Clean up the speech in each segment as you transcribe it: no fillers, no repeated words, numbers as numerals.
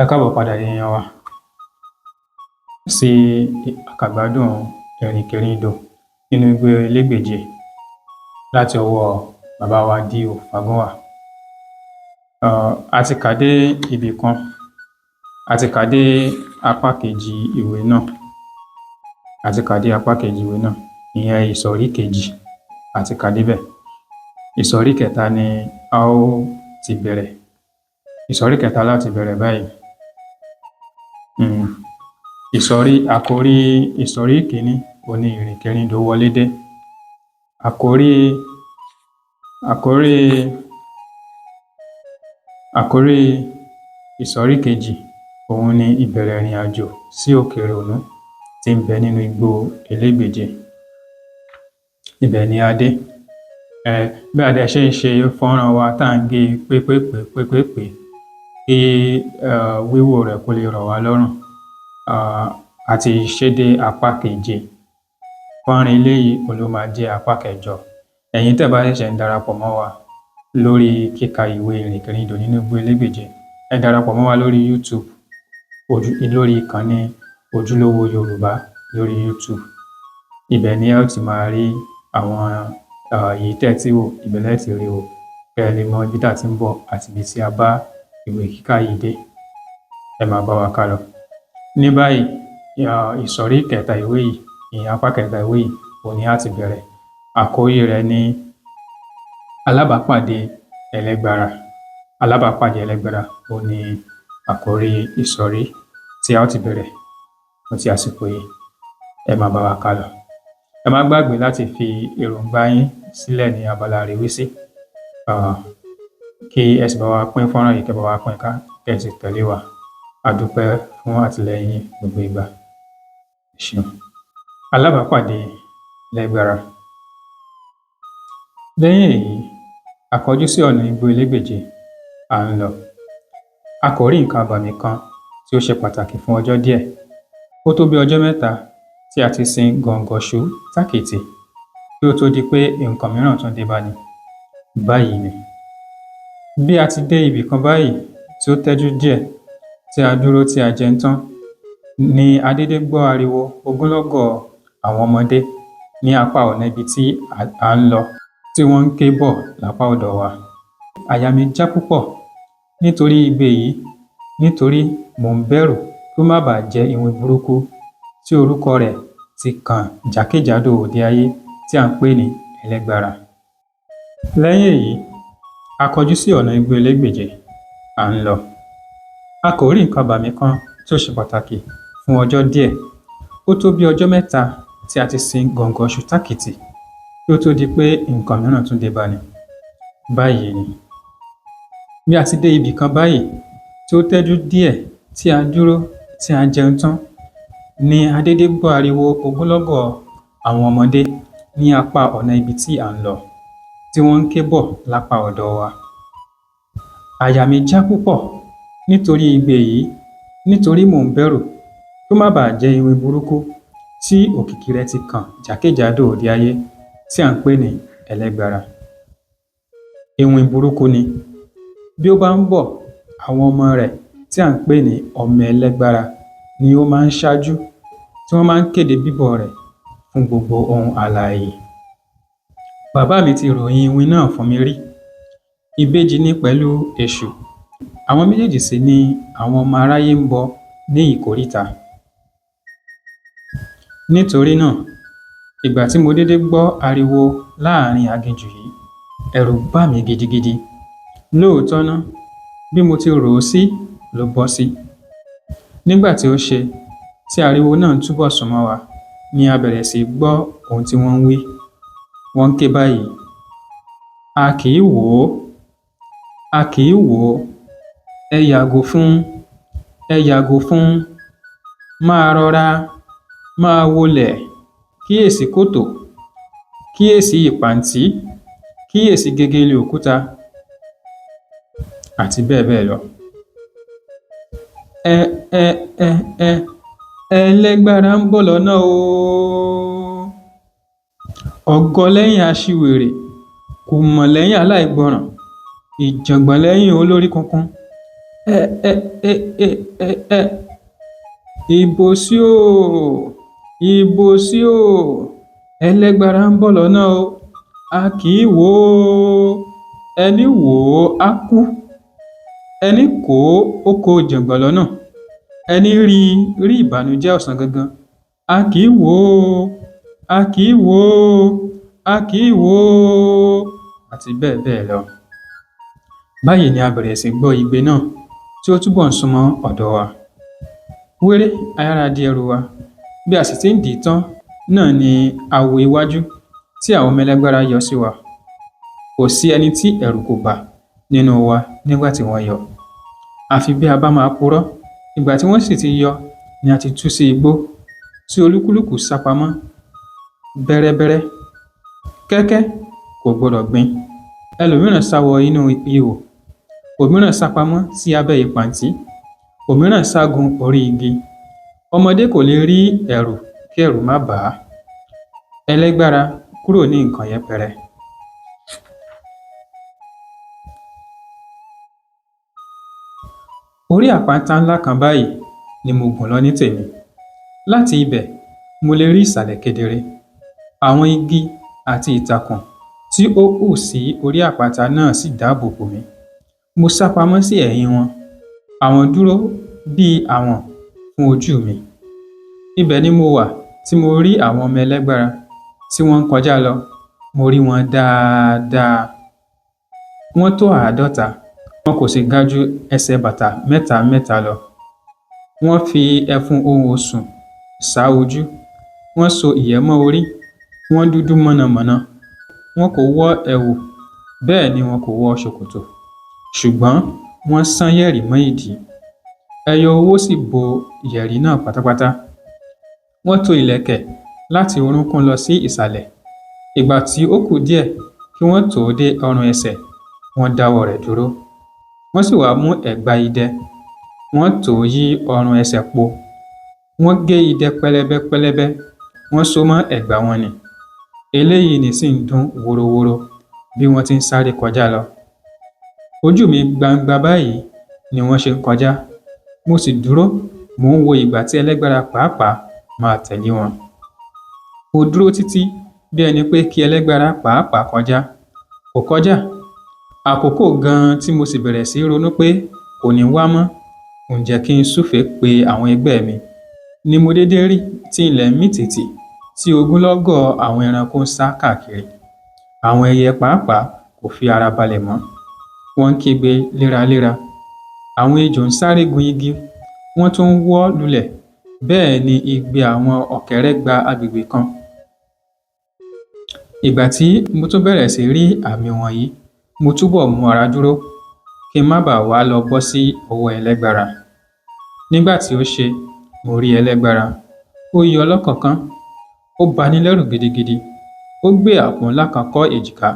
Ẹ káàbọ̀ padà, èèyàn wa, sí àkàgbádùn Ìrìnkèrindò Nínú Igbó Elégbèje láti ọwọ́ bàbá wa D.O. Fágúnwà. A ti kà á dé ibì kan, a ti kà á dé apá kejì ìwé náà, a ti kà á dé apá kejì ìwé náà, ìyẹn ìsọ̀rí kejì, a ti kà á débẹ̀. Ìsọ̀rí kẹta ni a ó ti bẹ̀rẹ̀. Ìsọ̀rí kẹta la ti bẹ̀rẹ̀ báyìí. Ìsọ̀rí àkòrí ìsọ̀rí kìíní òhun ni Ìrìnkèrindò wọlé dé. Àkòrí ìsọ̀rí kejì òhun ni ìbẹ̀rẹ̀ ìrìn-àjò sí òkè ìrònú tí ń bẹ nínú igbó Elégbèje. Ibẹ̀ ni a dé. Bí a dẹ̀ ṣe ń ṣe fọ́nrán wa tá à ń gé e pépèpé pépèpé kí wíwò rẹ̀ kó lè rọ̀ wá lọ́rùn. A ti ṣé dé apá keje. Fọ́nrán eléyìí òhun ló máa jẹ́ apá kẹjọ. Ẹ̀yin tẹ́ ẹ̀ bá ṣẹ̀ṣẹ̀ ń darapọ̀ mọ́ wa lórí kíka ìwé Ìrìnkèrindò Nínú Igbó Elégbèje, ẹ darapọ̀ mọ́ wa lórí YouTube, lórí ìkànnì Ojúlówó Yorùbá lórí YouTube. Ibẹ̀ ni ẹ ó ti máa rí àwọn èyí tẹ́ ẹ̀ tí wò, ibẹ̀ lẹ́ ti rí wò, kẹ́ ẹ lè mọ ibi tá a ti ń bọ̀ àti ibi tí a bá ìwé kíkà yìí dé. Ẹ máa bá wa kálọ. Ní báyìí, ìsọ̀rí kẹta ìwé yìí, ìyẹn apá kẹta ìwé yìí, òhun ni á ti bẹ̀rẹ̀. Àkórí rẹ̀ ni Alábàápàdé Ẹlẹ́gbára. Alábàápàdé Ẹlẹ́gbára òhun ni àkórí ìsọ̀rí tí a ó ti bẹ̀rẹ̀ fún ti àsìkò yìí. Ẹ máa bá wa kálọ. Ẹ má gbàgbé láti fi èròǹgbà yín sílẹ̀ ní abala àríwísí, kí ẹ sì bá wa pín fọ́nrán yìí, kẹ́ bá wa pín ká, kẹ́ ẹ sì tẹ̀lé wa. A dúpẹ́ fún àtìlẹ́yìn yín gbogbo ìgbà. Ẹ ṣeun. Alábàápàdé Ẹlẹ́gbára. Lẹ́yìn èyí, a kọjú sí ọ̀nà igbó Elégbèje, à ń lọ. A kò rí nǹkan abàmì kan tí ó ṣe pàtàkì fún ọjọ́ díẹ̀. Ó tó bí ọjọ́ mẹ́ta tí a ti sin gọ̀ǹgọ̀ṣó tàkìtì kí ó tó di pé nǹkan mìíràn tún dé báni. Báyìí ni. Bí a ti dé ibì kan báyìí tí ó tẹ́jú díẹ̀, tí a dúró tí a jẹun tán, ni a dédé gbọ́ ariwo ogúnlọ́gọ̀ àwọn ọmọdé ní apá ọ̀nà ibi tí à ń lọ tí wọ́n ń ké bọ̀ lápá ọ̀dọ̀ wa. Àyà mi já púpọ̀ nítorí igbe yìí, nítorí mò ń bẹ̀rù kí ó má baà jẹ́ iwin burúkú tí orúkọ rẹ̀ ti kàn jákèjádò òde ayé tí à ń pè ní Ẹlẹ́gbára. Lẹ́yìn èyí, a kọjú sí ọ̀nà igbó Elégbèje, à ń lọ. A kò rí nǹkan abàmì kan tí ó ṣe pàtàkì fún ọjọ́ díẹ̀. Ó tó bí ọjọ́ mẹ́ta tí a ti sin gọ̀ǹgọ̀ṣó tàkìtì kí ó tó di pé nǹkan mìíràn tún dé báni. Báyìí ni. Bí a ti dé ibì kan báyìí tí ó tẹ́jú díẹ̀, tí a dúró tí a jẹun tán, ni a dédé gbọ́ ariwo ogúnlọ́gọ̀ àwọn ọmọdé ní apá ọ̀nà ibi tí à ń lọ tí wọ́n ń ké bọ̀ lápá ọ̀dọ̀ wa. Àyà mi já púpọ̀ nítorí igbe yìí, nítorí mò ń bẹ̀rù kí ó má baà jẹ́ iwin burúkú tí òkìkí rẹ̀ ti kàn jákèjádò òde ayé tí à ń pè ní Ẹlẹ́gbára. Iwin burúkú ni. Bí ó bá ń bọ̀, àwọn ọmọ rẹ̀ tí à ń pè ní ọmọ Ẹlẹ́gbára ni ó máa ń ṣáájú, tí wọ́n máa ń kéde bíbọ̀ rẹ̀ fún gbogbo ohun alààyè. Bàbá mi ti ròyìn iwin náà fún mi rí. Ìbejì ni pẹ̀lú Èṣù. Àwọn méjèèjì sì ni àwọn ọmọ aráyé ń bọ ní ìkóríta. Nítorí náà, ìgbà tí mo dédé gbọ́ ariwo láàrin aginjù yìí, ẹ̀rù bà mí gidigidi. Lóòótọ́ ná, bí mo ti rò ó sí ló bọ́ sí. Nígbà tí ó ṣe, tí ariwo náà túbọ̀ súnmọ́ wa, ni a bẹ̀rẹ̀ sí gbọ́ ohun tí wọ́n ń wí. Wọ́n ń ké báyìí: A kì í wò ó, a kì í wò ó, ẹ yàgò fún un, ẹ yàgò fún un, máa rọra, máa wolẹ̀, kíyèsí kòtò, kíyèsí ìpàǹtí, kíyèsí gegele òkúta, àti bẹ́ẹ̀ bẹ́ẹ̀ lọ. Ẹ ẹ ẹ ẹ Ẹlẹ́gbára ń bọ̀ lọ́nà ooo! Ọ̀gọ lẹ́yìn aṣiwèrè, kùmọ̀ lẹ́yìn aláìgbọràn, ìjàngbọ̀n lẹ́yìn olórí kunkun. Ẹ ẹ ẹ ẹ ẹ ẹ Ìbòsí o! Ìbòsí o! Ẹlẹ́gbára ń bọ̀ lọ́nà o! A kì í wò ó! Ẹní wò ó á kú! Ẹní kò ó, ó kó jàngbọ̀n lọ́nà! Ẹní rí i rí ìbànújẹ́ ọ̀sán gangan! A kì í wò ó! A kì í wò ó! A kì í wò ó! Àti bẹ́ẹ̀ bẹ́ẹ̀ lọ. Báyìí ni a bẹ̀rẹ̀ sí gbọ́ igbe náà tí ó túbọ̀ ń súnmọ́ ọ̀dọ̀ wa. Wéré a yára di ẹrù wa. Bí a sì ti ń dì í tán náà ni a wo iwájú tí àwọn ọmọ ẹlẹ́gbára yọ sí wa. Kò sí ẹni tí ẹ̀rù kò bà nínú wa nígbà tí wọ́n yọ. Àfi bí a bá máa purọ́, ìgbà tí wọ́n sì ti yọ ni a ti tú sí igbó tí olúkúlùkù sá pamọ́ bẹ́rẹ́bẹ́rẹ́. Kẹ́kẹ́ kò gbọdọ̀ gbin. Ẹlòmíràn sá wọ inú ihò, òmíràn sá pamọ́ sí abẹ́ ìpàǹtí, òmíràn sá gun orí igi. Ọmọdé kò lè rí ẹ̀rù kí ẹ̀rù má bà á. Ẹlẹ́gbára kúrò ní nǹkan yẹpẹrẹ. Orí àpáta ńlá kan báyìí ni mo gùn lọ ní tèmi. Láti ibẹ̀, mo lè rí ìsàlẹ̀ kedere. Àwọn igi àti ìtàkùn tí ó hù sí orí àpáta náà sì dáàbò bò mí. Mo sá pamọ́ sí ẹ̀yìn wọn. Àwọn dúró bí àwọ̀n fún ojú mi. Ibẹ̀ ni mo wà tí mo rí àwọn ọmọ ẹlẹ́gbára tí wọ́n ń kọjá lọ. Mo rí wọn dáadáa. Wọ́n tó 50, wọn kò sì ga ju ẹsẹ̀ bàtà mẹ́ta mẹ́ta lọ. Wọ́n fi ẹfun ohùn osùn sá ojú, wọ́n so ìyẹ́ mọ́ orí, wọ́n dúdú mọ̀nàmọ̀nà. Wọn kò wọ ẹ̀wù, bẹ́ẹ̀ ni wọn kò wọ ṣòkòtò, ṣùgbọ́n wọ́n sán yẹ̀rì mọ́ ìdí. Ẹyọ owó sì bo yẹ̀rì náà pátápátá. Wọ́n to ìlẹ̀kẹ̀ láti orúnkún lọ sí ìsàlẹ̀. Ìgbà tí ó kù díẹ̀ kí wọ́n tò ó dé ọrùn ẹsẹ̀, wọ́n dáwọ́ rẹ̀ dúró. Wọ́n sì wá mú ẹ̀gbà idẹ, wọ́n tò ó yí ọrùn ẹsẹ̀ po. Wọ́n gé idẹ pẹlẹbẹ pẹlẹbẹ, wọ́n so mọ́ ẹ̀gbà wọn nì. Eléyìí ní sì ń dún woroworo bí wọ́n ti ń sáré kọjá lọ. Ojú mi gbangba báyìí ni wọ́n ṣe ń kọjá. Mo sì dúró, mò ń wo ìgbà tí ẹlẹ́gbára pàápàá máa tẹ̀lé wọn. Mo dúró títí bí ẹni pé kí ẹlẹ́gbára pàápàá kọjá. Kò kọjá. Àkókò gan-an tí mo sì bẹ̀rẹ̀ sí ronú pé kò ní wá mọ́, ǹjẹ́ kí n súfèé pe àwọn ẹgbẹ́ mi ni mo dédé rí tí ilẹ̀ ń mì tìtì tí ogunlọ́gọ̀ àwọn ẹranko ń sá káàkiri. Àwọn ẹyẹ pàápàá kò fi ara balẹ̀ mọ́. Wọ́n ń kígbe léraléra. Àwọn ejò ń sáré gun igi, wọ́n tún ń wọ́ lulẹ̀. Bẹ́ẹ̀ ni igbe àwọn ọ̀kẹ́rẹ́ gba agbègbè kan. Ìgbà tí mo tún bẹ̀rẹ̀ sí rí àmì wọ̀nyí, mo túbọ̀ mú ara dúró kí n má bàa wá lọ bọ́ sí ọwọ́ ẹlẹ́gbára. Nígbà tí ó ṣe, mo rí ẹlẹ́gbára. Ó yọ lọ́kọ̀ọ́kán. Ó bani lẹ́rù gidigidi. Ó gbé àpò ńlá kan kọ́ èjìká,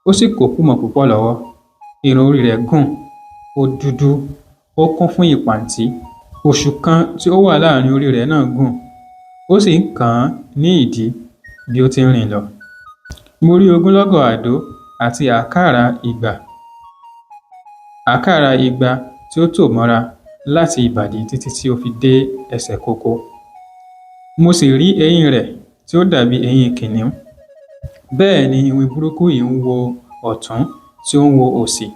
ó sì kó kùmọ̀ púpọ̀ lọ́wọ́. Irun orí rẹ̀ gùn, ó dúdú, ó kún fún ìpàǹtí. Oṣù kan tí ó wà láàrin orí rẹ̀ náà gùn, ó sì ń kàn án ní ìdí bí ó ti ń rìn lọ. Mo rí ogunlọ́gọ̀ àdó àti àákàrà igba tí ó tò mọ́ra láti ìbàdí títí tí ó fi dé ẹsẹ̀ kókó. Mo sì rí eyín rẹ̀ tí ó dàbí eyín kìnnìún. Bẹ́ẹ̀ ni iwin burúkú yìí ń wo ọ̀tún tí ó ń wo òsì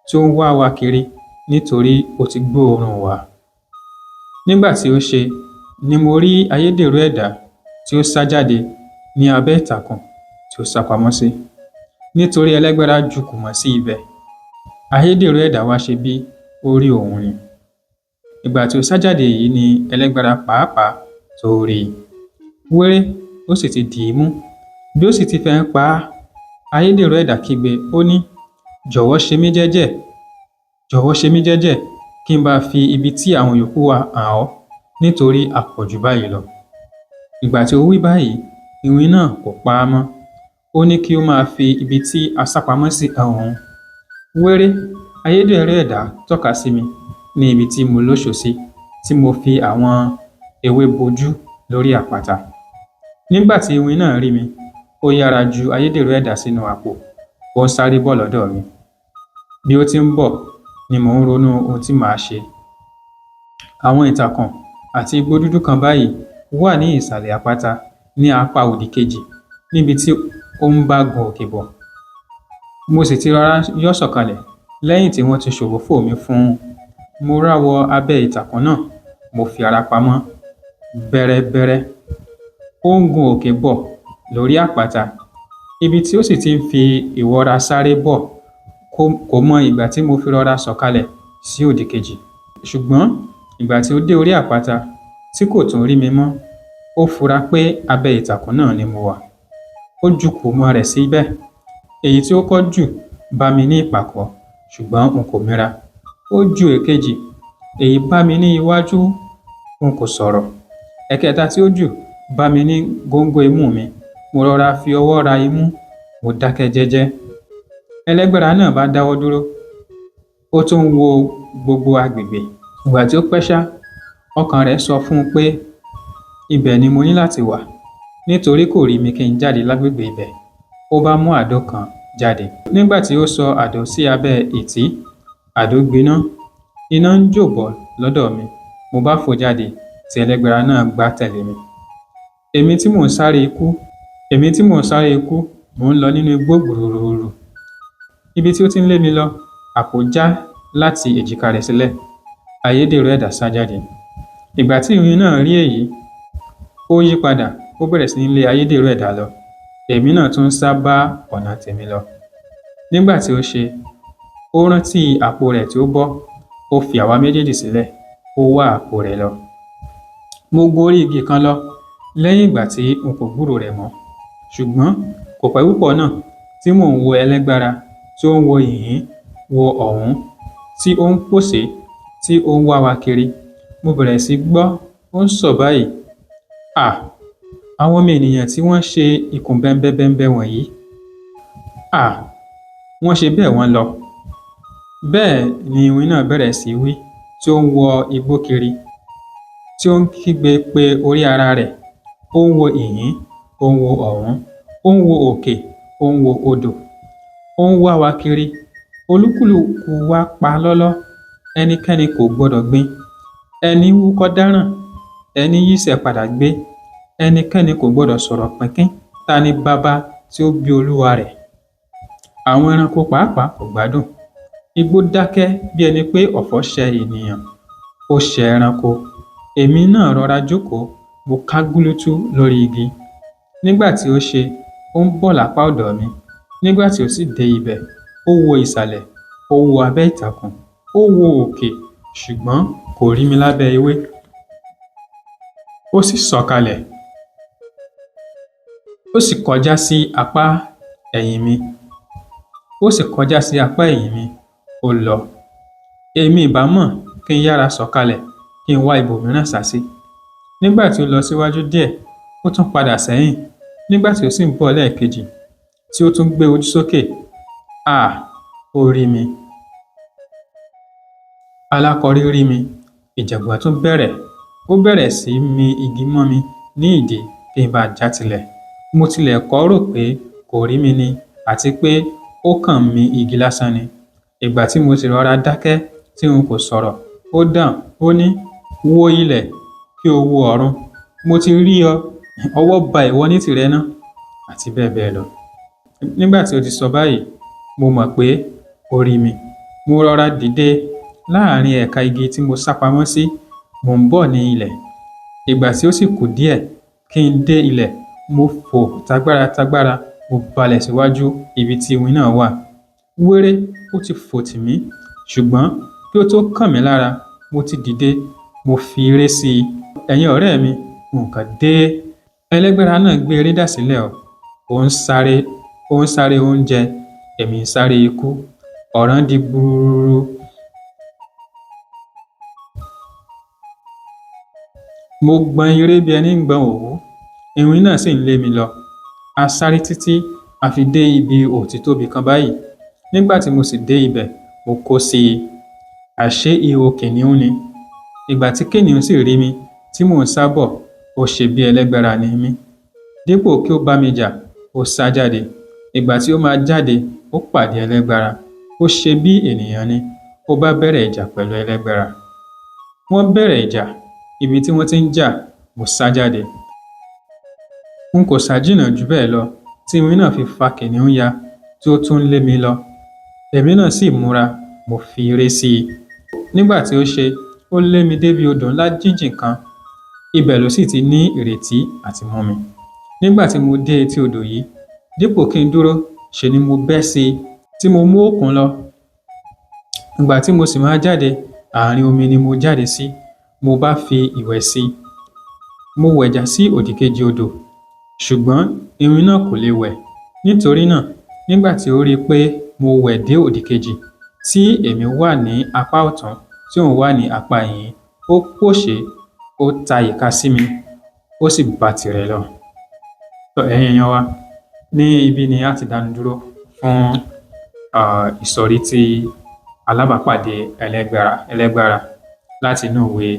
tí ó ń wá wa kiri nítorí ó ti gbóòórùn wa. Nígbà tí ó ṣe ni mo rí ayédèrú ẹ̀dá tí ó sá jáde ní abẹ́ ìtàkùn tí ó sá pamọ́ sí. Nítorí ẹlẹ́gbára ju kùmọ̀ sí ibẹ̀. Ayédèrú ẹ̀dá wá ṣe bí ó rí òun ni. Ìgbà tí ó sá jáde yìí ni ẹlẹ́gbára pàápàá tó rí i. Wéré ó sì ti dì í mú. Bí ó sì ti fẹ́ ń pa á, ayédèrú ẹ̀dá kígbe, ó ní, "Jọ̀wọ́ ṣe mí jẹ́jẹ́, jọ̀wọ́ ṣe mí jẹ́jẹ́ kí n bá fi ibi tí àwọn yòókù wà hàn ọ́ nítorí a pọ̀ jù báyìí lọ." Ìgbà tí ó wí báyìí, iwin náà kò pa á mọ́. Ó ní kí ó máa fi ibi tí a sá pamọ́ sí hàn òun. Wéré, ayédèrú ẹ̀dá tọ́ka sí mi ní ibi tí mo lóṣó sí tí mo fi àwọn ewé bojú lórí àpáta. Nígbà tí iwin náà rí mi, ó yára ju ayédèrú ẹ̀dá sínú àpò, ó ń sáré bọ̀ lọ́dọ̀ mi. Bí ó ti ń bọ̀ ni mò ń ronú ohun tí màá ṣe. Àwọn ìtàkùn àti igbó dúdú kan báyìí wà ní ìsàlẹ̀ àpáta ní apá òdìkejì níbi tí ó ń bá gun òkè bọ̀. Mo sì ti rọra yọ́ sọ̀kalẹ̀ lẹ́yìn tí wọ́n ti ṣòfófó mi fún un. Mo rá wọ abẹ́ ìtàkùn náà, mo fi ara pamọ́ bẹ́rẹ́bẹ́rẹ́. Ó ń gun òkè bọ̀ lórí àpáta, ibi tí ó sì ti ń fi ìwọra sáré bọ̀ kò mọ ìgbà tí mo fi rọra sọ̀kalẹ̀ sí òdìkejì. Ṣùgbọ́n ìgbà tí ó dé orí àpáta tí kò tún rí mi mọ́, ó fura pé abẹ́ ìtàkùn náà ni mo wà. Ó ju kùmọ̀ rẹ̀ síbẹ̀. Èyí tí ó kọ́ jù bá mi ní ìpàkọ́, ṣùgbọ́n n kò mira. Ó ju èkejì, èyí bá mi ní iwájú, n kò sọ̀rọ̀. Ẹ̀kẹta tí ó jù bá mi ní góńgó imú mi. Mo rọra fi ọwọ́ ra imú, mo dákẹ́ jẹ́jẹ́. Ẹlẹ́gbára náà bá dáwọ́ dúró, ó tún ń wo gbogbo agbègbè. Ìgbà tí ó pẹ́ ṣá, ọkàn rẹ̀ sọ fún un pé ibẹ̀ ni mo ní láti wà nítorí kò rí mi kí n jáde lágbègbè ibẹ̀. Ó bá mú àdó kan jáde. Nígbà tí ó sọ àdó sí abẹ́ ìtí, àdó gbiná. Iná ń jò bọ̀ lọ́dọ̀ mi. Mo bá fò jáde tí ẹlẹ́gbára náà gbá tẹ̀lé mi. Èmi tí mò ń sáré ikú, èmi tí mò ń sáré ikú, mò ń lọ nínú igbó gbùrùùrù. Ibi tí ó ti ń lé mi lọ, àpò já láti èjìká rẹ̀ sílẹ̀. Ayédèrú ẹ̀dá sá jáde. Ìgbà tí iwin náà rí èyí, ó yí padà, ó bẹ̀rẹ̀ sí ní lé ayédèrú ẹ̀dá lọ. Èmi náà tún sá bá ọ̀nà tèmi lọ. Nígbà tí ó ṣe, ó rántí àpò rẹ̀ tí ó bọ́, ó fi àwa méjèèjì sílẹ̀, ó wá àpò rẹ̀ lọ. Mo gun orí igi kan lọ lẹ́yìn ìgbà tí n kò gbúròó rẹ̀ mọ́. Ṣùgbọ́n kò pẹ́ púpọ̀ náà tí mò ń wo ẹlẹ́gbára tí ó ń wo ìhín, wo ọ̀hún, tí ó ń pòṣé, tí ó ń wá wa kiri. Mo bẹ̀rẹ̀ sí gbọ́, ó ń sọ̀ báyìí. À! Àwọn ọmọ ènìyàn tí wọ́n ṣe ikùn bẹ́ńbẹ́bẹ́ńbẹ́ wọ̀nyí. À! Wọ́n ṣe bẹ́ẹ̀ wọ́n lọ. Bẹ́ẹ̀ ni iwin náà bẹ̀rẹ̀ sí wí tí ó ń wọ igbó kiri, tí ó ń kígbe pe orí ara rẹ̀. Ó ń wo ìhín, ó ń wo ọ̀hún, ó ń wo òkè, ó ń wo odò. Ó ń wá wa kiri. Olúkúlùkù wa pa lọ́lọ́, ẹnikẹ́ni kò gbọdọ̀ gbin. Ẹní wúkọ́ dáràn, ẹní yísẹ̀ padà gbé. Ẹnikẹ́ni kò gbọdọ̀ sọ̀rọ̀ pínnkín. Ta ni baba tí ó bí olúwa rẹ̀? Àwọn ẹranko pàápàá kò gbádùn. Igbó dákẹ́ bí ẹni pé ọ̀fọ̀ ṣẹ ènìyàn, ó ṣẹ ẹranko. Èmi náà rọra jókòó, mo ká gúlútú lórí igi. Nígbà tí ó ṣe, ó ń bọ̀ lápá ọ̀dọ̀ mi. Nígbà tí ó sì dé ibẹ̀, ó wo ìsàlẹ̀, ó wo abẹ́ ìtàkùn, ó wo òkè, ṣùgbọ́n kò rí mi lábẹ́ ewé. Ó sì sọ̀kalẹ̀, ó sì kọjá sí apá ẹ̀yìn mi. Ó sì kọjá sí apá ẹ̀yìn mi, ó lọ. Èmi ìbá mọ̀ kí n yára sọ̀kalẹ̀ kí n wá ibòmíràn sá sí. Nígbà tí ó lọ síwájú díẹ̀, ó tún padà sẹ́yìn. Nígbà tí ó sì ń bọ̀ lẹ́ẹ̀kejì, tí ó tún gbé ojú sókè, à! Ó rí mi. Alákọ̀rí rí mi, ìjàngbọ̀n tún bẹ̀rẹ̀. Ó bẹ̀rẹ̀ sí í mi igi mọ́ mi ní ìdí kí n bá já tilẹ̀. Mo tilẹ̀ kọ́ rò pé kò rí mi ni àti pé ó kàn ń mi igi lásán ni. Ìgbà tí mo sì rọra dákẹ́ tí n kò sọ̀rọ̀, ó dáhùn, ó ní, wo ilẹ̀ kí o wo ọ̀run. Mo ti rí ọ, ọwọ́ ba ìwọ ní tìrẹ ná, àti bẹ́ẹ̀ bẹ́ẹ̀ lọ. Nígbà tí ó ti sọ báyìí, mo mọ̀ pé ó rí mi. Mo rọra dìde láàrin ẹ̀ka igi tí mo sápamọ́ sí, mò ń bọ̀ ní ilẹ̀. Ìgbà tí ó sì kù díẹ̀ kí n dé ilẹ̀, mo fò tagbára tagbára, mo balẹ̀ síwájú ibi tí iwin náà wà. Wéré ó ti fò tì mí, ṣùgbọ́n kí ó tó kàn mí lára, mo ti dìde, mo fi eré sí i. Ẹ̀yin ọ̀rẹ́ mi, nǹkan dé. Ẹlẹ́gbára náà gbé eré dà sílẹ̀ o. Ó ń sáré, ó ń sáré oúnjẹ, èmi ń sáré ikú. Ọ̀ràn di gbuuru. Mo gbọn eré bí ẹní ń gbọn òwú, iwin náà sì ń lé mi lọ. A sáré títí a fi dé ibi òtí tóbi kan báyìí. Nígbà tí mo sì dé ibẹ̀, mo kó sí i. Àṣé ihò kìnìún ni. Ìgbà tí kìnìún sì rí mi tí mò ń sá bọ̀, ó ṣe bí ẹlẹ́gbára ni mí. Dípò kí ó bá mi jà, ó sá jáde. Ìgbà tí ó máa jáde, ó pàdé ẹlẹ́gbára. Ó ṣe bí ènìyàn ni. ó bá bẹ̀rẹ̀ ìjà pẹ̀lú Ẹlẹ́gbẹ́ra. Wọ́n bẹ̀rẹ̀ ìjà, ibi tí wọ́n ti ń jà, mo sá jáde. N kò sá jìnnà jù bẹ́ẹ̀ lọ tí iwin náà fi fa kìnìún ya tí ó tún lé mi lọ. Èmi náà sì múra, mo fi eré sí i. Nígbà tí ó ṣe, ó lé mi débi odò ńlá jíjìn kan. Ibẹ̀ ló sì ti ní ìrètí àti mú mi. Nígbà tí mo dé etí odò yìí, dípò kí n dúró, ṣe ni mo bẹ́ sí i tí mo mú òkun lọ. Ìgbà tí mo sì máa jáde, àárín omi ni mo jáde sí. Mo bá fi ìwẹ̀ sí i. Mo wẹ̀jà sí òdìkejì odò, ṣùgbọ́n iwin náà kò lè wẹ̀. Nítorí náà, nígbà tí ó rí i pé mo wẹ̀ dé òdìkejì, tí èmi wà ní apá ọ̀tún, tí òun wà ní apá ìhín, ó pòṣé, ó ta ìka sí mi, ó sì bá tirẹ̀ lọ. Ẹ̀yin èèyàn wa, ní ibi ni a ti dánu dúró fún ìsọ̀rí tí alábàápàdé Ẹlẹ́gbára láti inú ìwé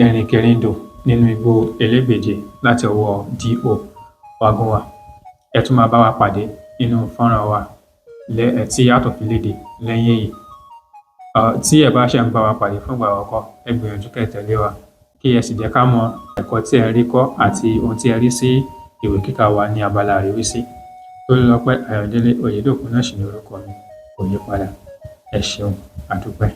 Ìrìnkèrindò nínú igbó Elégbèje láti ọwọ́ D.O. Fágúnwà. Ẹ tún máa bá wa pàdé nínú fọ́nrán wa tí a tún fi léde lẹ́yìn èyí. Tí ẹ bá ṣẹ̀ ń bá wa pàdé fún ìgbà àkọ́kọ́, ẹ gbìyànjú kẹ́ ẹ tẹ̀lé wa, kí ẹ sì jẹ́ ká mọ ẹ̀kọ́ tí ẹ rí kọ́ àti ohun tí ẹ rí sí ìwé kíkà wa ní abala àríwísí. Tolúlọpẹ́ Ayọ̀délé Oyèdòkun náà sì ní orúkọ mi, kò yí padà. Ẹ ṣeun, a dúpẹ́.